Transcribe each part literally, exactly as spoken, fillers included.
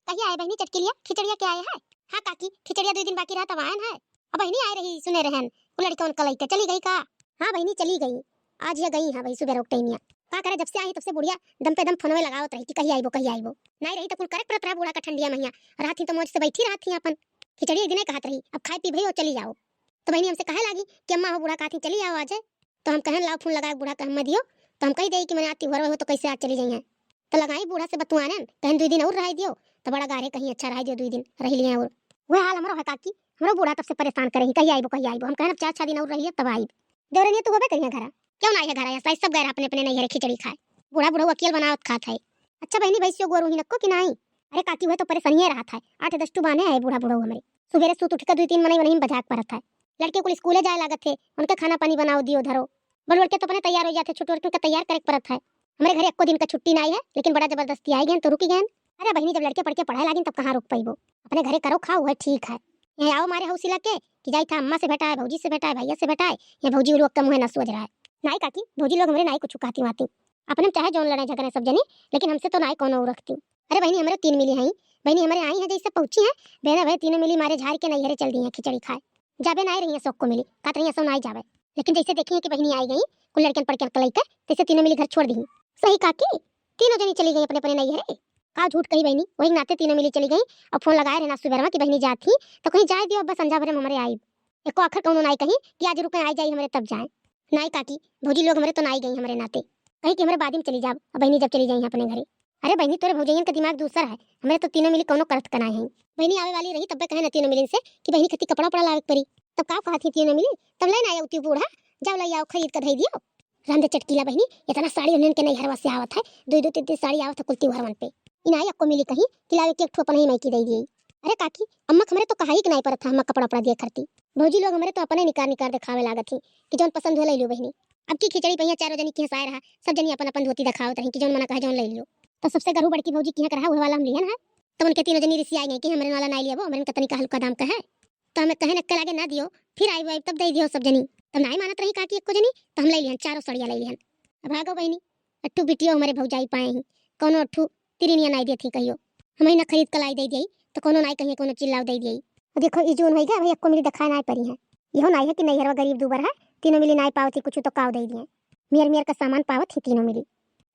कहिया आए बहिनी चटकिलिया, खिचड़िया के आए है? हाँ काकी, खिचड़िया दुइ दिन बाकी रहा तब आएन है। अब बहिनी आए रही, सुने रहन, उ लड़िकवन का लइके चली गई का? हाँ बहिनी चली गई, आज या गई है भाई सुबह रोक टाइमिया। का करे, जब से आई तब से बुढ़िया दम पे दम फोनवे लगावत रही कि कहिया आइबो, कहिया आइबो। नाई रही तो कुल करे पड़त रहा बूढ़ा का ठंडिया महिया, रहत ही तो मौज से बैठी रहत ही अपन। खिचड़ी एक दिने कहत रही, अब खाए पीबे हो चली जाओ। तो बहिनी हमसे कहे लागी कि अम्मा हो बूढ़ा कहत ही चली आओ आज। तो हम कहन लाओ फोन लगाए बूढ़ा के हम दियो, तो हम कहि देई कि मने आज त्योहार हो तो कैसे आज चली जाई हैं। तो लगाई बूढ़ा से बतुआनन, कहन दुइ दिन और रहाई दियो, तो बड़ा गारे कहीं अच्छा रहाई दियो, दुइ दिन रहि लिए और। वह हाल हमरो है काकी, हमरो बूढ़ा तब से परेशान करे ही, कहिया आइबो, कहिया आइबो। हम कहन अब चार छह दिन और रहि लिए तब आइब। देवरनिया तू होबे करिया घरा, क्यों ना आई है घरा? ऐसा सब गए रहा अपने अपने नैहरे खिचड़ी खाए, बूढ़ा बूढ़ा अकेल बनावत खात है। अच्छा बहिनी, भैंसियो गोरू ही नक्को कि नाई? अरे काकी, वह तो परेशानिये रहत है, आठ दस ठू बान्हे है बूढ़ा बूढ़ा हमरे। सुबेरे सूत उठ के दुइ तीन मनई वनई में बजाक परत है। लड़के कुल स्कूले जाए लागत है, उनके खाना पानी बनाओ दियो धरो। बड़ लड़के तो अपने तैयार हो जाते, छोटे लड़के का तैयार करे के परत है। हमरे घरे एको दिन का छुट्टी नाई है, लेकिन बड़ा जबरदस्ती आए गए तो रुकी गए। अरे बहिनी, जब लड़के पढ़ के पढ़े लागिन तब कहाँ रोक पाइबो? अपने घरे करो खाओ, वह ठीक है। यहाँ आओ मारे हौसिला के कि जाई था अम्मा से भेटाए, भौजी से भेटाए, भैया से भेटाए, या भौजी लोग का मुँह ना सोच रहा है। नाई काकी, भौजी लोग हमरे नाई कुछ कहती वाती, अपने में चाहे जौन लड़े झगड़े सब जनी, लेकिन हमसे तो नाई कोनो रखती। अरे बहिनी, हमरे तीन मिली हैं, बहिनी हमरे आई हैं जैसे पहुँची हैं, बहना भाई तीनों मिली मारे झाड़ के नैहरे चल दी हैं खिचड़ी खाए। जाबे नाई रही हैं शौक को मिली, कहत रही हैं सो नाई जावे। लेकिन जैसे देखी हैं कि बहिनी आई गई, कुल लड़कन पड़कन के लइके, तैसे तीनों मिली घर छोड़ दी। सही काकी, तीनों जनी चली गई अपने अपने नैहरे। का झूठ कही बहिनी, वही नाते तीनों मिली चली गई। और फोन लगाए रहना सुबह कि बहिनी जात ही, तो कहीं जाए दियो, अब संझा भरे में हमरे आइब। एको आखिर कौनो नाई कही कि आज रुके, आई जाई हमरे तब जाए। नाई काकी, भौजी लोग हमरे तो नाई गई हमरे नाते, कही कि हमरे बाद में चली जाब, अब बहिनी जब चली जाई अपने घरे। अरे बहिनी, तोरे भौजैयन का दिमाग दूसर है, हमरे तो तीनों मिली कौनो करत का नाई है। बहिनी आवे वाली रही तब्बे कहे न तीनों मिलिन से कि बहिनी खती कपड़ा उपड़ा लावे के परी, तब का कहत ही तीनों मिली, तब ले ना आया उती बूढ़ा, जाओ ले आओ खरीद के धई दियो। राम दे चटकीला बहिनी, इतना साड़ी उन्हन के नैहरवा से आवत है, दो दो तीन तीन साड़ी आवत है कुल त्योहारवन पे। इनाई अक्को मिली कहीं कि लावे के एक ठो अपन ही माई की दे दिए। अरे काकी, अम्मा के हमरे तो कहा ही के नाई परत था, अम्मा कपड़ा उपड़ा दिए करती। भौजी लोग हमरे तो अपने निकार निकार दिखावे लागत ही कि जौन पसंद हो ले लियो बहिनी। अब की खिचड़ी पहिया चारों जनी के हंसाए रहा, सब जनी अपन अपन धोती दिखावत रही कि जौन मना कहे जौन ले लियो। तो सबसे गरू बड़की भौजी किहाँ के रहा, वह वाला हम लिहन है। तब उनके तीनों जनी रिसी आई गई कि हमरे वाला नाई लियाबो, हमरे का तनिका हल्का दाम का है। तो हमें कहे नक्के लागे ना दियो, फिर आई आई तब दे दियो सब जनी। तब नाई मानत रही काकी एको जनी, तो हम ले लिहन, चारों सड़िया ले लिहन। अब भागो बहिनी, अट्ठू बिटियो हमारे भौजाई पाए ही, कौनो अट्ठू तिरिनिया नाई देत ही कहियो। हम ही ना खरीद के लाई दे दिए, तो कौनो नाई कहिए कौनो चिल्लाओ दे दिए। और देखो, ई जून होई गया, भाई एको मिली दिखाए नाई परी है। इहो नाई है कि नैहरवा गरीब दूबर है, तीनों मिली नाई पावत ही कुछ तो काव दे दिए। मेर मेर का सामान पावत ही तीनों मिली,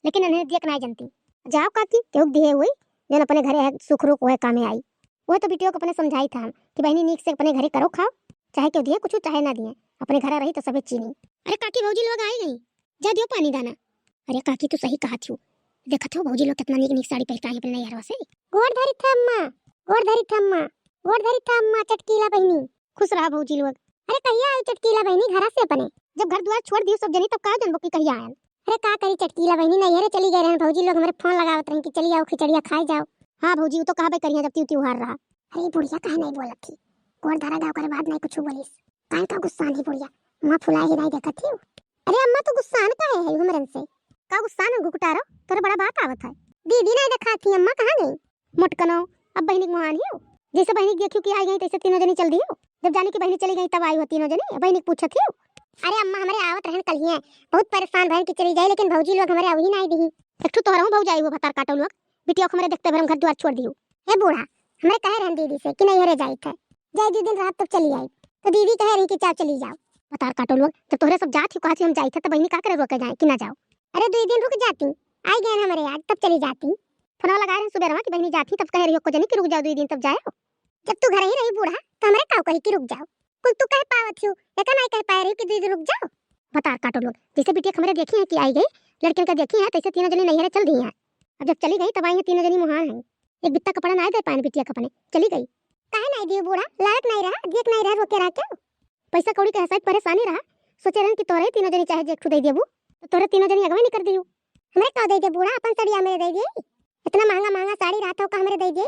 लेकिन उन्हें दिए के नाई जनती। जाओ काकी, केहू के दिए हुई, जौन अपने घरे है, सुख रुख वह कामे आई। वह तो बिटियो को अपने समझाई था हम कि बहिनी नीक से अपने घरे करो खाओ, चाहे केहू दिए कुछ चाहे ना दिए, अपने घरे रही तो सभे चीनी। अरे काकी, भौजी लोग आई गई, जा दियो पानी दाना। अरे काकी, तू सही कहत हो, देखत हो भौजी लोग कितना नीक नीक साड़ी पहिर के आई अपने नैहरवा से। गोड़ धरी था अम्मा, गोड़ धरी था अम्मा, गोड़ धरी था अम्मा, चटकीला बहिनी। खुश रहा भौजी लोग। अरे कहिया आई चटकीला बहिनी घरा से अपने? जब घर दुआर छोड़ दियो सब जनी तब का जनबो कि कहिया आयल? अरे का करी चटकीला बहिनी, नैहरे चली गए रहन, भौजी लोग हमरे फोन लगावत रहन कि चली आओ खिचड़िया खाए जाओ। हाँ भौजी, उ तो कहबे करिया जब त्यू त्योहार रहा। अरे बुढ़िया काहे नहीं बोलत थी? गोड़ धरा गाँव करे बाद नहीं कुछ बोलिस। काहे का गुस्सा नहीं बुढ़िया? मुँह फुलाए ही नहीं देखत थी। अरे अम्मा तू गुस्सान काहे है हमरन से? का गुस्सान है घुघटारो? तोरे बड़ा बात आवत है। दीदी नहीं देखा थी अम्मा कहाँ गई? मोटकनो, अब बहिनी के मुहान हियो। जैसे बहिनी के देखियो कि आई गई, तैसे तीनों जनी चल दियो। जब जानी कि बहिनी चली गई, तब आई हो तीनों जनी, बहिनी के पूछत हियो। अरे अम्मा, हमरे आवत रहन कलिए, बहुत परेशान भयन कि चली जाई, लेकिन भौजी लोग हमरे अवही नाई दिही। एक ठो तोहरहू भौजाई हो, भतार काटो लोग, बिटिया को हमरे देखते भर हम घर द्वार छोड़ दियो। हे बूढ़ा, हमरे कहे रहन दीदी से कि नैहरे जाई थे, जाए दो दिन रहब तब चली आई, तो दीदी कहे रही कि जाओ चली जाओ। भतार काटो लोग, जब तोहरे सब जात ही कहत ही हम जाई थे, तब बहिनी का करे रोके जाए कि ना जाओ? अरे दो दिन रुक जाती, आई गए हमरे आज, तब चली जाती। फोनवा लगाए रहे सुबेरवा कि बहिनी जाती, तब कहे रही को जनी कि रुक जाओ दो दिन तब जाओ। जब तू घर ही रही बूढ़ा, तो हमरे काव कही कि रुक जाओ? कुल तू कह पावत हियो, एका नाई कह पाए रही कि दो दिन रुक जाओ। भतार काटो लोग, जैसे बिटिया हमरे देखी है कि आई गई, लड़कन का देखी है, तैसे तीनों जनी नैहरे चल दी हैं। अब जब चली गई तब आई है तीनों जनी मुहान है। एक बित्ता कपड़ा नाई दे पाए बिटिया के अपने, चली गई। काहे नाई दियो बूढ़ा, लायक नाई रहा, दियक नाई रहा, रोके रहा क्यों? पैसा कौड़ी के हसाइत परेशानी रहा, सोचे रहन कि तोहरे तीनों जनी चाहे जे एक ठो दे देबू, तो तोहरे तीनों जनी अगवे निकर दियो। हमरे का दे दे बूढ़ा, अपन सड़िया हमरे दे दे। इतना महंगा महंगा साड़ी रहत हो का हमरे दे दे?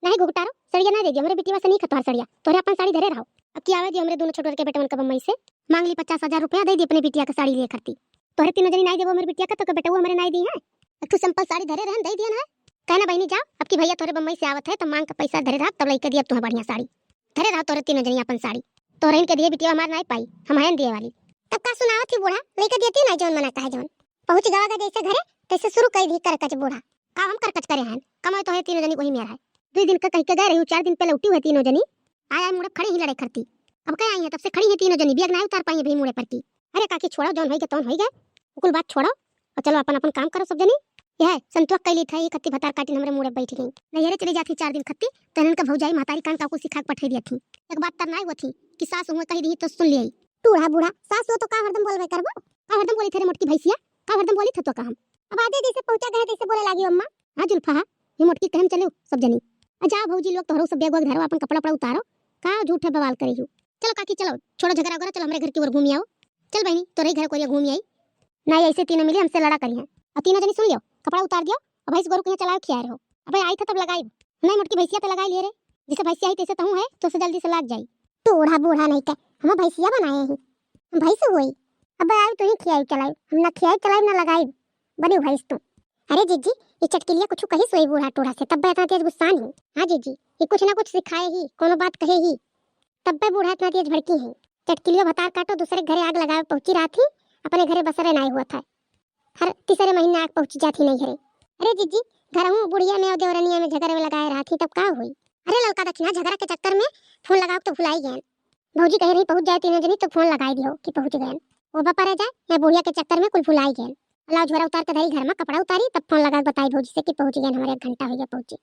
नहीं घुघटारो, सड़िया ना दे दियो, हमरे बिटिया से नहीं खतवार सड़िया, तोहरे अपन साड़ी धरे रहो। अब की आवे दियो हमरे दोनों छोटवर के बेटवन का बम्बई से, मांग ली पचास हजार रुपया दे दी अपने बिटिया का साड़ी लिए खरती। तोहरे तीनों जनी नहीं देबो हमरे बिटिया का, तो के बेटऊ हमरे नहीं दी है। एक ठो simple साड़ी धरे रहन, दे दियन है। कहना बहिनी जाओ, अब की भैया तोहरे बम्बई से आवत है, तो मांग के पैसा धरे रहा, तब लइके दिया तुम्हें बढ़िया साड़ी। धरे रहा तोहरे तीनों जनी अपन साड़ी। तोहरे इनके दिए बिटिया हमार नहीं पाई, हम हैं दिए वाली। तब का सुनावत ही बूढ़ा, लइके दियती ना जौन मना कहे जौन। पहुँच गवा गा जैसे घरे, तैसे शुरू कर दी करकच बूढ़ा। का हम करकच करे हैं? कमाई तो है तीनों जनी वही मेरा है। दुइ दिन का कहि के गए रही, चार दिन पे लौटी हुई तीनों जनी। आय आय मुड़े खड़ी ही लड़े करती। अब का आई है, तब से खड़ी ही तीनों जनी, बैग नाहीं उतार पाई है भाई मुड़े पर की। अरे काकी छोड़ो, जौन होइगा तौन होइगा, उ कुल बात छोड़ो और चलो अपन अपन काम करो सब जनी। यह संतुआ कैली था, ये खत्ती भतार काटिन हमरे मुड़े बैठ गई। नैहरे चली जाती चार दिन खत्ती, तो इनका भौजाई महतारी कान का कुल सिखा के पठाई दिया थी। एक बात तर नाहीं हुआ थी कि सास हुआ कही दी तो सुन लिया। टूढ़ा बूढ़ा सास हो तो का हरदम बोलबे करबो? का हरदम बोली थे रे मोटकी भैंसिया? का हरदम बोली थे तो का हम? अब आजे जैसे पहुंचा गए तैसे बोले लागी अम्मा। हाँ जुल्फा, हाँ, ये मोटकी कहम चलो सब जनी। आ जाओ भौजी लोग, तोहरो सब बैग वैग धरो, अपन कपड़ा उपड़ा उतारो, का झूठे बवाल करे हो? चलो काकी चलो, छोड़ो झगड़ा वगड़ा, चलो हमरे घर की ओर घूमी आओ। चल बहनी, तोरे घर कोरिया घूमी आई। ना ऐसे तीनों मिली हमसे लड़ा करी हैं। और तीनों जनी सुन लियो, कपड़ा उतार दियो, और भैंस गोरू कहीं चलाओ खिया रहो। अबे आई था तब लगाई। नहीं मोटकी भैंसिया तो लगाई लिए रे, जैसे भैंसिया आई तैसे तहूँ है, तो उसे जल्दी से लाग जाई। टूढ़ा बूढ़ा नहीं के, हम भैंसिया बनाए ही, हम भैंस हुई। अब आयु तू ही खियाई चलाई, हम ना खियाई चलाई ना लगाई, बनी भैंस तू। अरे जीजी, ये चटकिलिया कुछ कही सोई बूढ़ा टूढ़ा से, तब इतना तेज गुस्सान ही। हाँ जीजी, ये कुछ ना कुछ सिखाए ही, कोनो बात कहे ही, तब बूढ़ा इतना तेज भड़की है। चटकिलियो भतार काटो, दूसरे घरे आग लगावे पहुंची रहा थी, अपने घरे बसरे नाई हुआ था। हर तीसरे महीने आग पहुंच जाती नहीं घरे। अरे जीजी, घर हूँ बुढ़िया में और देवरनिया में झगड़े में लगाए रहा थी, तब का हुई? अरे ललका दक्षिणा, झगड़ा के चक्कर में फोन लगाओ तो भुलाई गए। भौजी कह रही पहुंच जाए तीनों जनी, तो फोन लगाई दियो कि पहुंच गए। वो बपरे जाए या बुढ़िया के चक्कर में कुल भुलाई गए। लाओ झोरा उतार के धरी घर में, कपड़ा उतारी, तब फोन लगा के बताई भौजी से कि पहुंच गए, हमारे एक घंटा हो गया पहुंची।